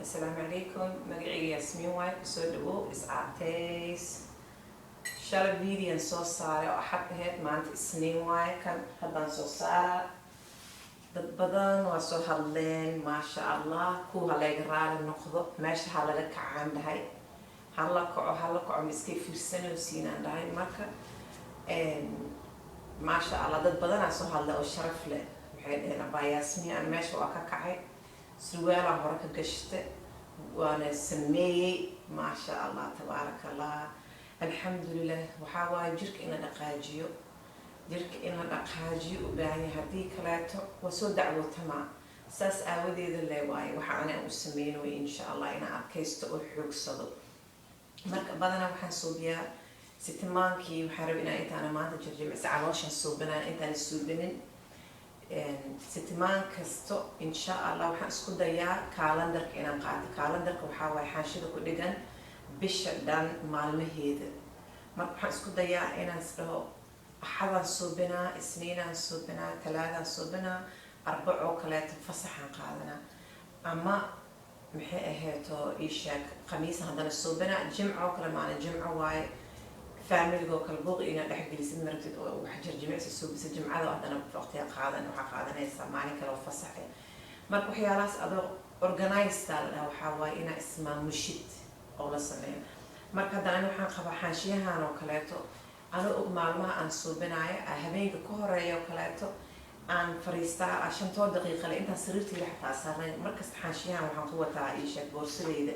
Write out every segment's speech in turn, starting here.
Asalaamu calaykum. Magacayga Yaasmiin waaye. Kusoo dhawow Iscaateys. Shalay videoan soo saaray oo Axad ahayd, maanta Isniin waaye. Kan haddaan soo saaraa. Dad badan waa soo hadleen, maasha Allah. Kuwa ha layga raali noqdo, meesha ha laga kacaan dhahay, hala kaco, hala kaco, ma iskay fiirsanaysiinaan dhahay. Marka maasha Allah, dad badanaa soo hadlay oo sharaf leh. Waxay dhaheen, "Abaa Yaasmiin, aan meesha waa ka kacay, surwaalaan hore ka gashta, waana sameeyey." Maasha Allah, tabaaraka Allah, alxamdulilah. Waxaa waaye jirka in la dhaqaajiyo, jirka in la dhaqaajiyo u baahan yahay. Haddii kaleeto waa soo dacwootamaa. Saas aawadeeda le waaye waxa ana u sameynaya, insha Allah, inaan adkaysto oo xoogsado. Marka badanaa waxaan suubiyaa sitimaankii. Waxaan rabay inaan intaana maanta jirjimicsi calooshan suubinaa, intaan suubinin sitimaan kasto, insha Allah, waxaan isku dayaa calendarka inaan qaato. Calendarka waxaa waaye xaanshida ku dhigan bisha dhan maalmaheeda. Marka waxaan isku dayaa inaan isdhaho, Axadaan suubinaa, Isniinaan suubinaa, Talaadaan suubinaa, Arbacoo kaleeto fasaxaan qaadanaa, ama maxay ahayto, ii sheeg, Khamiisa haddana suubinaa, Jimcoo kale maalin Jimco waaye, familigoo kale buuqi inaad dhexgelisid marabtid oo wax jirjimicsi suubisa Jimcada, haddana waqtiga qaadan, waxaa qaadanaysaa maalin kale oo fasax eh. Marka waxyaalahaas adoo organized la dhaha, waxaa waaye inaa ismaamushid oo la sameeyo. Marka haddana ani waxaan qabaa xaanshiyahan oo kaleeto, anoo og maalmaha aan suubinaayo, habeenka ka horeeya oo kaleeto aan fariistaa shantoo daqiiqa le intaan sariirtayda xataa saarnayn. Markasta xaanshiyahan waxaan ku wataa, ii sheeg, boorsadayda,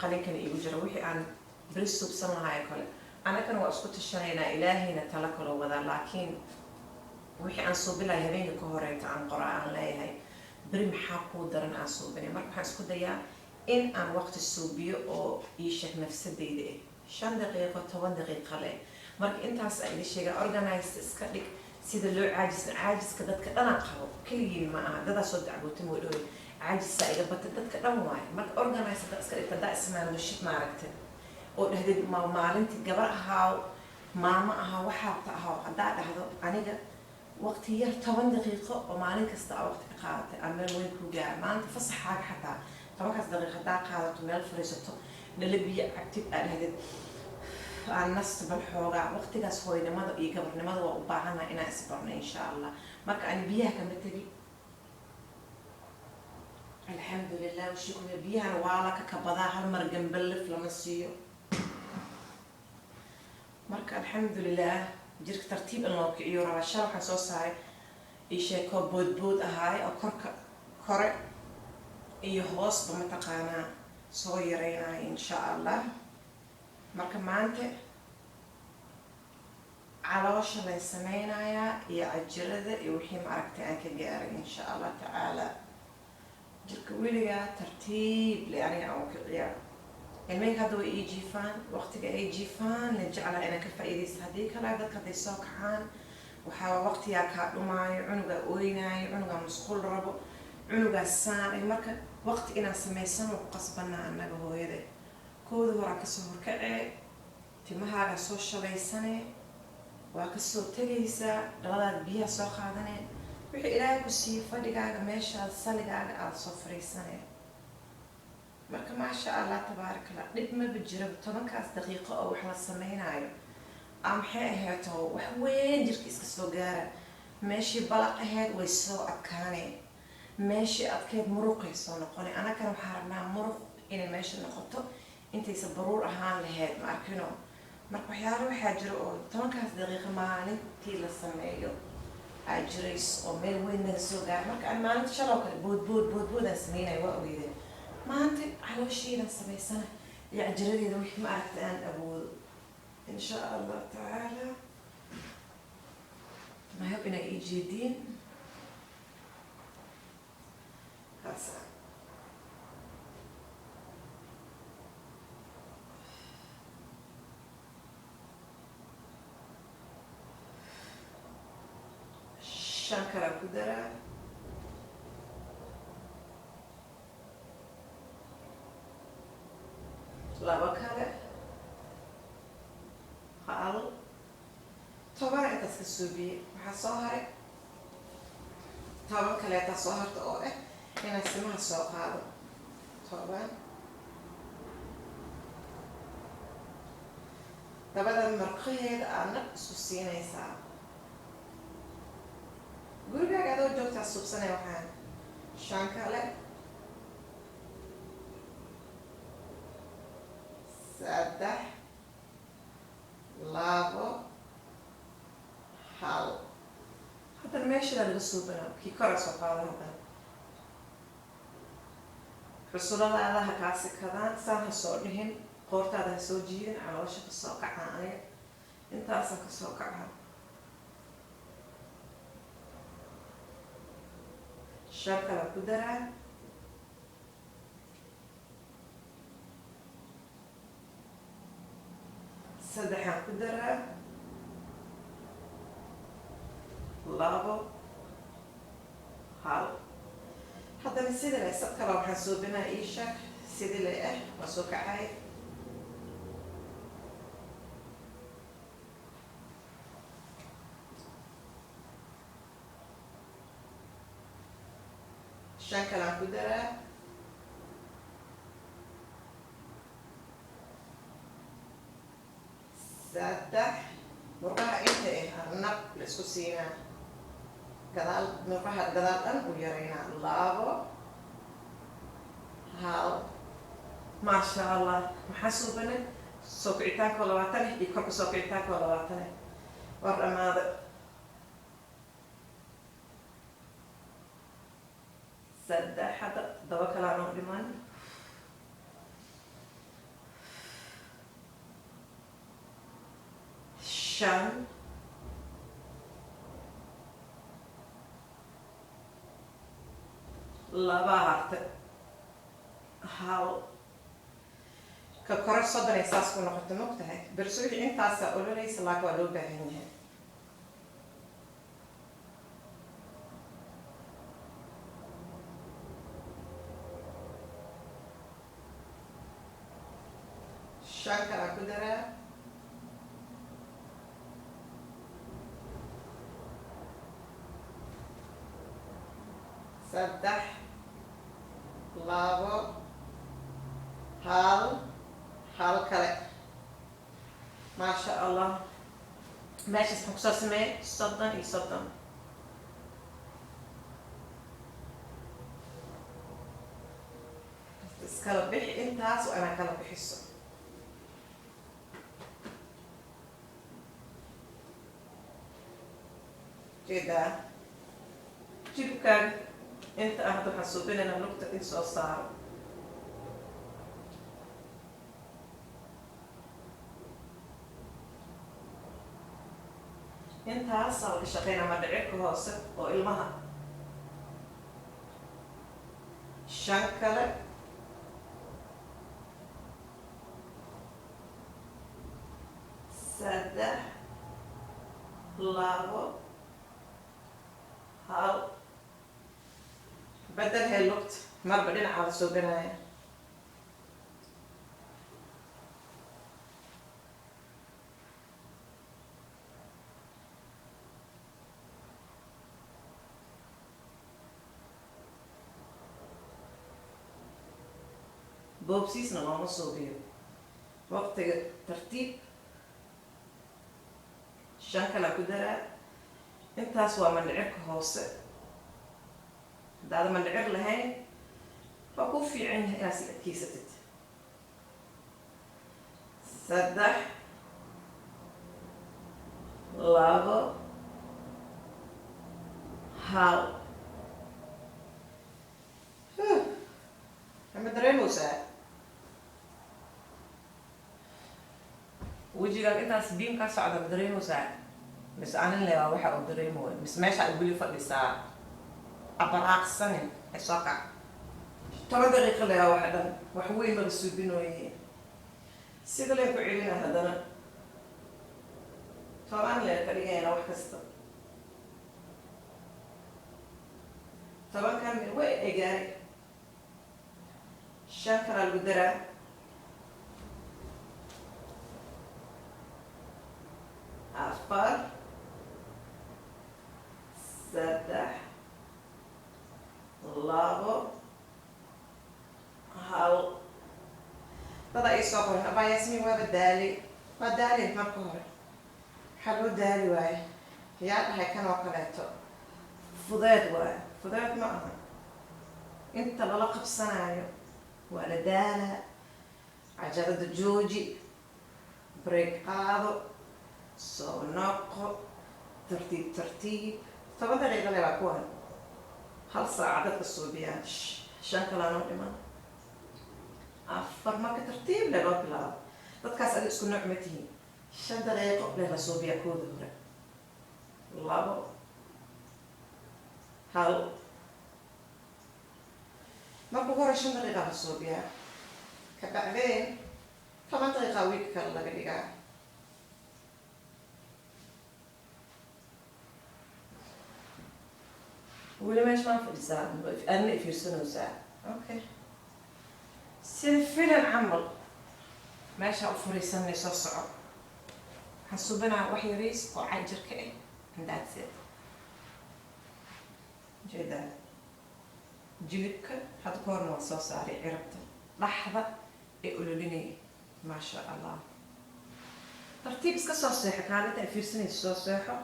qalinkan iigu jira, wixii aan beri suubsan lahaa oo kale. Annagana waa isku tashanaynaa, Ilaahayna talo kaloo wadaa, laakiin wixii aan suubilahay habeenka ka horeeto aan qoraa, aan leeyahay, beri maxaa kuu daran aan suubinay. Marka waxaan isku dayaa in aan waqti suubiyo oo ii sheeg nafsadayda ah, 5 daqiiqo, 10 daqiiqa leh. Marka intaas aan idin sheegaa, organized iska dhig. Sida loo caajisna, caajiska dadka dhanaa qabo, keligiin ma aha. Dadaa soo dacwootay, moo dhawe caajisaa iga bata, dadka dhan waayo. Marka organize haddaa iska dhigta, haddaa ismaamushid, maaragta, oo dhahdid ma maalintii gabar ahaaw, maamo ahaa, waxaabta ahaaw, haddaa dhahdo aniga waqti yar, 10 daqiiqo oo maalin kasta aa waqti ka qaadatay, aan meel weyn kuu gaara. Maalinta fasaxaaga xataa 10kaas daqiiq haddaa qaadato, meel fariisato, dhalo biyo cabtid, aa dhahdid aan nasta bal xoogaa, waqtigaas hooynimada iyo gabarnimada waa u baahanaha inaan isbarno, insha Allah. Marka ani biyaha kama tegi, alxamdulilah washukriya. Biyahana waa la kakabadaa, hal mar gambalif lama siiyo. Marka alxamdulilah, jirka tartiib in loo kiciyo rabaa. Shal waxaan soo saaray ii sheekoo boodbood ahaay oo korka kore iyo hoosba mataqaanaa soo yareynaya, insha Allah. Marka maanta caloosha lay sameynayaa iyo cajirada iyo wixii maaragtay aan ka gaaray, insha Allah tacaala. Jirka weligaa tartiib le aniga aan u kiciyaa. Ilmeyga hadda way ii jiifaan, waqtiga ay jiifaan la jeclaa inaan ka faa'iidaysto. Haddii kale dadka hadday soo kacaan, waxaa waqtigaa kaa dhumaayo, cunugaa ooynaayo, cunugaa musqul rabo, cunugaa saanay. Marka waqti inaan samaysano ku qasbanaa annaga hooyade. Kooda horaa kasoo horkacee, timahaagaa soo shalaysanee, waa kasoo tegaysaa, dhaladaada biyaha soo qaadanee, wixii Ilaahay ku siiyey, fadhigaaga meeshaad saligaaga aada soo fariisanee. Marka maasha Allah, tabaaraka Allah, dhib maba jiro. 10kaas daqiiqo oo wax la sameynaayo a maxay ahayto, wax weyn jirka iska soo gaara. Meeshii balaq ahayd way soo adkaaneen, meeshii adkeyd muruqay soo noqonay. Annagana waxaan rabnaa muruq inay meesha noqoto intaysa baruur ahaan lahayd, ma arkino? Marka waxyaalo waxaa jira oo 10kaas daqiiqo maalintii la sameeyo aa jirays oo meel weyn naga soo gaara. Marka aan maalinta shaloo kale boodbood boodboodaan sameynaya, waa ogeydeen. Maanta caloosheydaan samaysana iyo cajiradeeda, wixii ma aragta aan awoodo, insha Allah tacaala. I hope inay ii jeediin kaasa. Shan kala ku daraa, laba kale, hal, 10 intaas ka suubiyey. Waxaa soo haray 10 kaleetaa soo harta oo ah inaan simaha soo qaado, 10. Dabada marqaheeda aadna isku siinaysaa. Gurigaaga adoo joogtaa suubsanaya. Waxaan shan kale, 3, 2, 1. Haddana meeshadaa laga suubanaa, kii kora soo qaada. Haddana xusuladaada ha kaa sikadaan, saan ha soo dhihin, qoortaada ha soo jiidin, caloosha ka soo kacaa. Aniga intaasaan ka soo kacaa. Shan kala ku daraa, saddexaan ku daraa, 2, 1. Haddana sidii le sad kale waxaan suubinaa, ii sheeg sidii le ah waa soo kacay. Shan kalaan ku daraa, 3. Murqaha inta ah arnab la isku siinaa, gadaal, murqaha gadaal dhan u yaraynaa. 2, 1. Maasha Allah, maxaa suubanay? Soo kicitaankoo 20 ah iyo korka soo kicitaankoo 20 ah. War dhammaada. 3 hadda, daba kalaa noo dhiman. 5, 2 harta, 1. Ka kore 30 ay saas ku noqoto, mogtahay? Bersubixi intaasaa ololeysa, laakiin waa loo baahan yahay. 5 kalaa ku daraa, 3, 2, 1. Hal kale. Maasha Allah, meeshaas waxaan kusoo sameeyay 30 iyo 30. Iskala bixi intaas, waa inaad kala bixiso. Jeedaa jilibkaaga inta ah. Hadda waxaan suubinaynaa lugta in soo saaro. Intaasaa laga shaqeynaa madhicirka hoose oo ilmaha. 5 kale, 3, 2, 1. Bedel hee lugta, marba dhinacaa la suubinaya. Boobsiisna looma suubiyo, waqtiga tartiib. 5 kalaa ku daraa. Intaas waa mandhicirka hoose. Haddaada mandhicir lahayn, waa kuu fiican yahay inaad si adkeysatid. 3, 2, 1. Ma dareemeysaa wejigaaga intaas biim kaa socda? Ma dareemeysaa mise anin le waa waxa uu dareemooyo, mise meesha ay weli fadhisaa abaraaqsanin? Ee soo kac. 10 daqiiqo le waa waxa dhan, wax weyn maba suubinooye. Sida leen ku celina, haddana 10 leen ka dhigayna. Wax kasta 10-kan way egaari. 5 kalaa lagu daraa, 4, 3, 2, 1. Dada ii soo qoran, abaa Yaasmiin, waaba daalay. Waa daali marka hore. Waxaa loo daali waaye, yaa dhahay kan oo kaleeto fudeed waaye? Fudeed ma aha. Inta lala qabsanaayo waa la daalaa. Cajalada jooji, break qaado, soo noqo, tartiib tartiib. 10 daqiiqa le waa kuwan, hal saaca dadka suubiyaan. Shan kalanoo dhiman, afar. Marka tartiib le loo bilaabo. Dadkaas adi isku nooc ma tihiin. 5 daqiiqo le la suubiyaa kooda hore. Labo, hal. Marka ugu hore 5 daqiiqa la suubiyaa, ka bacdeen 10 daqiiqa wiigka kale laga dhigaa. Weli meesha maan fadhisaa, adna ifiirsanaysaa. Okay, sida filan camal meesha u fariisanay. Soo soco. Waxaan subinaa wax yariis oo canjirka ah, and that's it. Jeedaa jilibka hadda ka horna waa soo saaray, cirabta dhaxda ee ololinaya. Maasha Allah, tartiib iska soo seexo. Kaalinta ay fiirsanaysa soo seexo.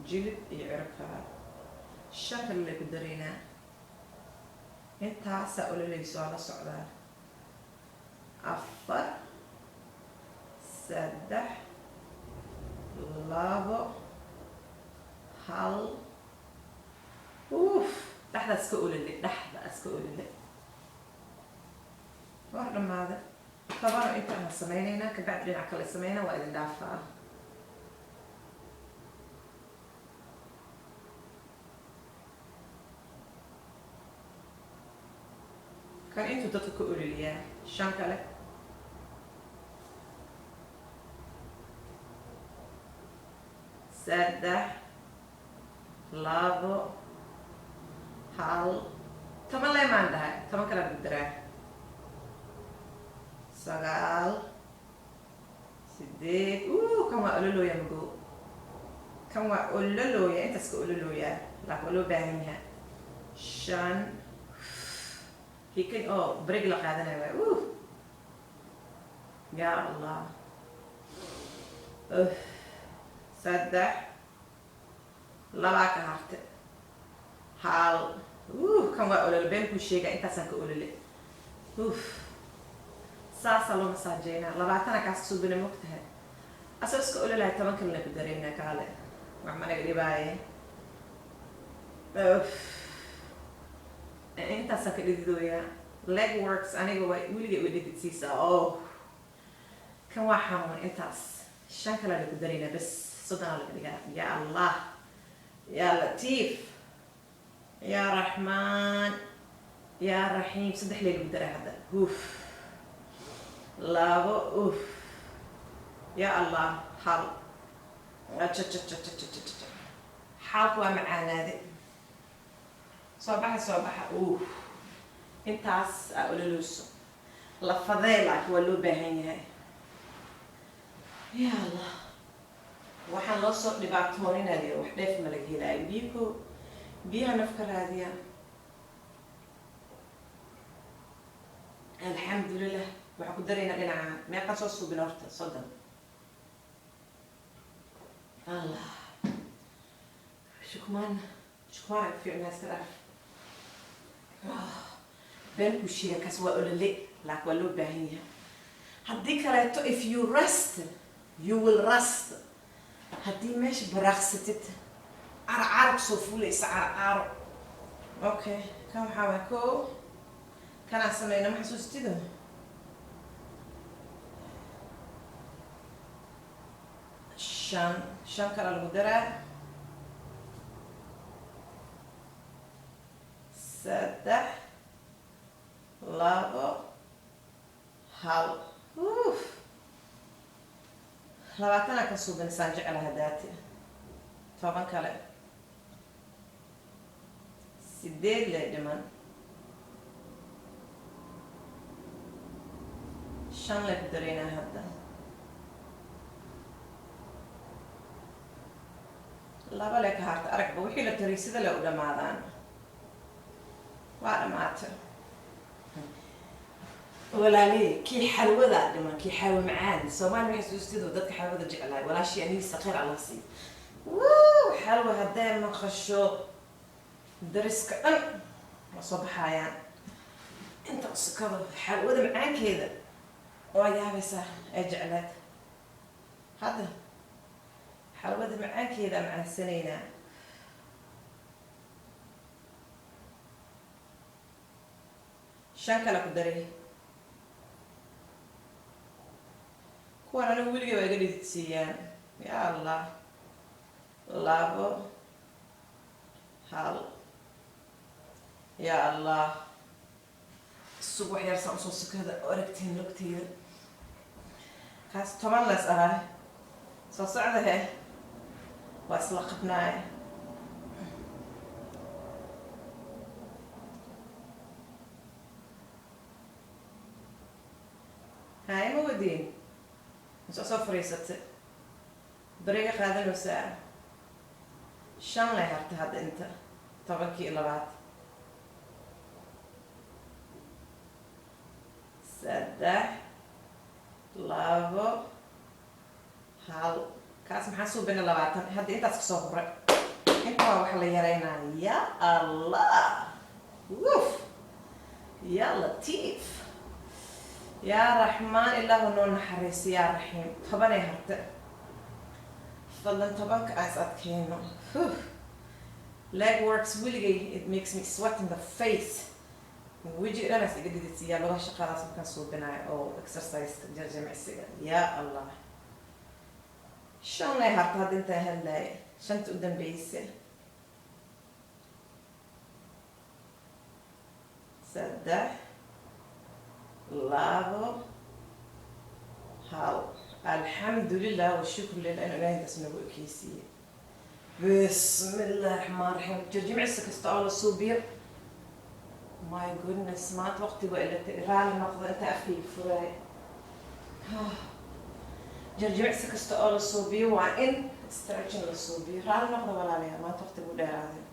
Jilib iyo cirabkaa shan kale lay ku dareynaa. Intaasaa ololaysa, waa la socdaa. Afar, saddex, labo, hal. Uuf, dhexdaas ka olole, dhexda iska olole. War dhammaada. Tabano inta aan sameynaynaa, kabacdi dhinac kale sameynaa. Waa idin dhaafaa. Kan intuu dadka ka ololiyaa. Shan kale, saddex, labo, hal. 10 leemaan dhahay, 10 kale lagu daraa. Sagaal, sideed. Kan waa ololooya mago. Kan waa ololooya, intaas ka ololooyaa, laakin waa loo baahan yahaa. Shan kii kan oo break la qaadanaya waay. Ya Allah. Saddex, labaa ka harte, hal. Kan waa olole, been kuu sheegaa, intaasaan ka olole. Saasaa loo masaajeynaa. 20 kaas suubina, mogtahay, asoo iska ololaya. 10 kalena ku dareynaa. Kaale, wax managa dhibaaye. Intaasaan ka dhididooyaa. Leg works aniga waa weligay uga dhididsiisaa. Oh, kan waa xanuun intaas. Shan kalena ku dareynaa, bas, 30 laga dhigaa. Ya Allah, ya Latiif, ya Raxmaan, ya Raxiim. Saddex lee lagu daray hadda. Huf, labo. Uf, ya Allah. Hal. Xaalku waa macaanaade. Soo baxa, soo baxa. Intaas aa ololeyso lafadee, laakiin waa loo baahan yahay. Ya Allah, waxaan loo soo dhibaatooninaya. Wax dheef ma laga helaayo. Biyuhu, biyaha nafka raadiya. Alxamdulilah. Waxaan ku daraynaa dhinaca. Meeqaan soo suubin horta? 30. Allah, shukmaan, shukmaan fiicnaa. Iska dhaaf, been kuu sheega. Kaas waa olole, laakiin waa loo baahan yahay. Haddii kaleeto, if you rest, you will rust. Haddii meesha baraaqsatid, carcarab soo fuulaysa, carcaro. Okay, kan waxaa waay ko kanaan sameyna, ma xasuustido? Shan, shan kale lagu daraa. Saddex, labo, hal. Uf, 20 ka suubinisaan jeclaha daate. 10 kale, sideed le dhiman, shan le ku dareynaa hadda. Laba le ka harta. Aragba wixii la taray sida le u dhamaadaan. Waa dhamaatay. Walaaley, kii xalwada dhiman, kii xalwo macaan. Soomaali waxay xusuustidoo dadka xalwada jeclaay. Walaashii anigiisa khayr Allah siiyo. Wuu xalwo hadday maqasho, dariska dhan waa soo baxayaan. Inta usukado xalwada macaankeeda waa yaabaysaa ee jeclaad. Hadda xalwada macaankeeda macaansanaynaa. Shan kale ku daray. Kuwan anigu weligay waa iga dhididsiiyaan. Ya Allah, labo, hal. Ya Allah, sug wax yar saan usoo sukada oo aragtiin lugteyda. Kaas 10 lees ahay. Soo socda he, waa isla qabnaay. Haye, ma wadiin masoo soo fariisatay, bariga qaadanaysaa. Shan lay harta hadda inta, 10kii labaad. 3, 2, 1. Kaas maxaa suubina? 20. Hadda intaas kasoo huray, inta waa waxa la yareynaa. Ya Allah, wuf, ya Latiif, yaa Raxmaan, Ilaahu noo naxariisa, yaa Raxiim. 10ay harte. Fadlan 10ka aan is adkeyno. Leg works weligay, it makes me sweat in the face. Wejiga dhan as iga dhididsiiyaa lugaha shaqadaas markaan suubinayo oo exercise jimicsiga. Ya Allah, shan lay harta hadda intaan hadlaaya, shanta u dambeysa. 3, 2, 1. Alxamdulilah washukru lilah inuu Ilahay intaas nagu ekeysiiye. Bismi Illahi Raxmaan Raxiim. Jimicsi kasta oo la suubiyo, my goodness, maanta waqtigu ila raali noqdo inta afkayga furaay. Jimicsi kasta oo la suubiyo waa in stretching la suubiyo. Raali noqdo walaalayaal, maanta waqtigu dheeraaday.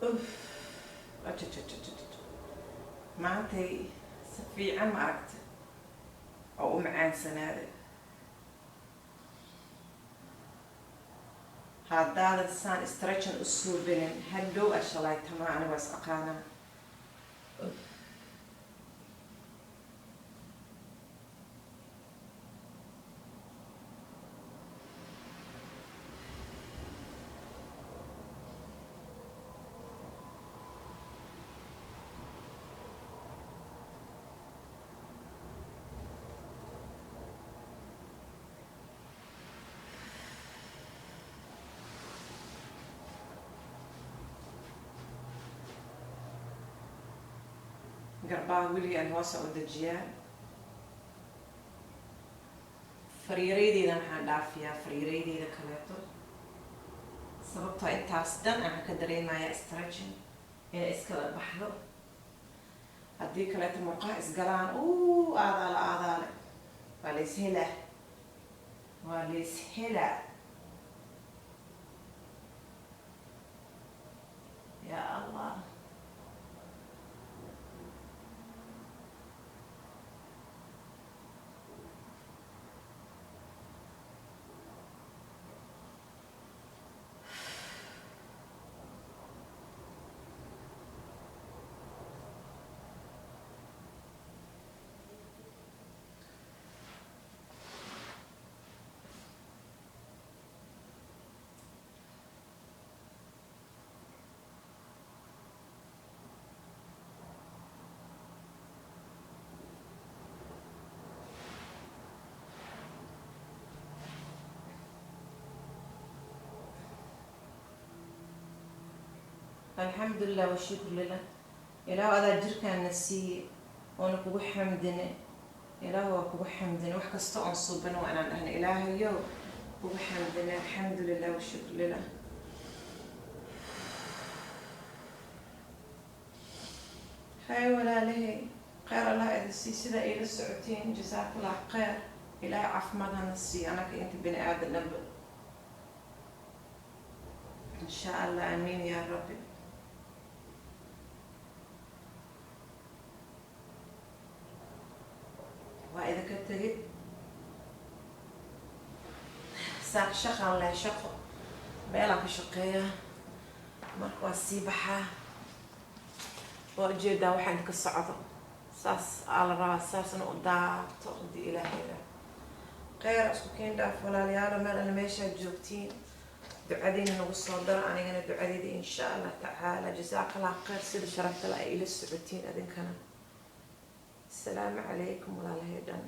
Uf, maantay si fiican ma aragta oo u macaansanaaday. Haddaadan saan stretching u suubinin, hadhow ashalaytamaa. Aniga waa is aqaanaa. Garbaha weligii aan hoosa u dejiyaa. Fariiraydeyda waxaan dhaafiyaa fariiraydeyda kaleeto, sababtoo intaas dhan aan ka dareemayaa stretching inay iskala baxdo. Haddii kaleeto murqaha isgalaan, uu aadaale aadaale, waa lays helaa, waa lays helaa. Ya Allah. Alxamdulilah washukru lilah. Ilaah adaa jirkaana siiyey oona kugu xamdine. Ilaah waa kugu xamdin. Wax kasta oon suubano waa inaan dhahna Ilaahayow kugu xamdina. Alxamdu lilah washukru lilah. Hay walaalahay, kheyr Allah idin sii sida iila socotiin. Jasaakallah kheyr. Ilaahay caafimaad hana siiyo anaka inta bini aadan dhanba, insha Allah. Aamiin yaa Rabbi. Waa idinka tegay. Saaq shaqaan leh, shaqo meelaan ka shaqeeyaa, marka waa sii baxaa. Waa ujeedaa waxaa inta ka socdo. Saas aa la rabaa, saasna u daabto hadii Ilaahayda. Kheyr isku keen dhaaf, walaalayaalo. Meel alla meeshaad joogtiin ducadiina nagu soo daro, anigana ducadeyda, insha Allah tacaala. Jasaakallah kheyr sida sharafta la ay ila socotiin adinkana. Asalaamu calaykum, walaalahay dhan.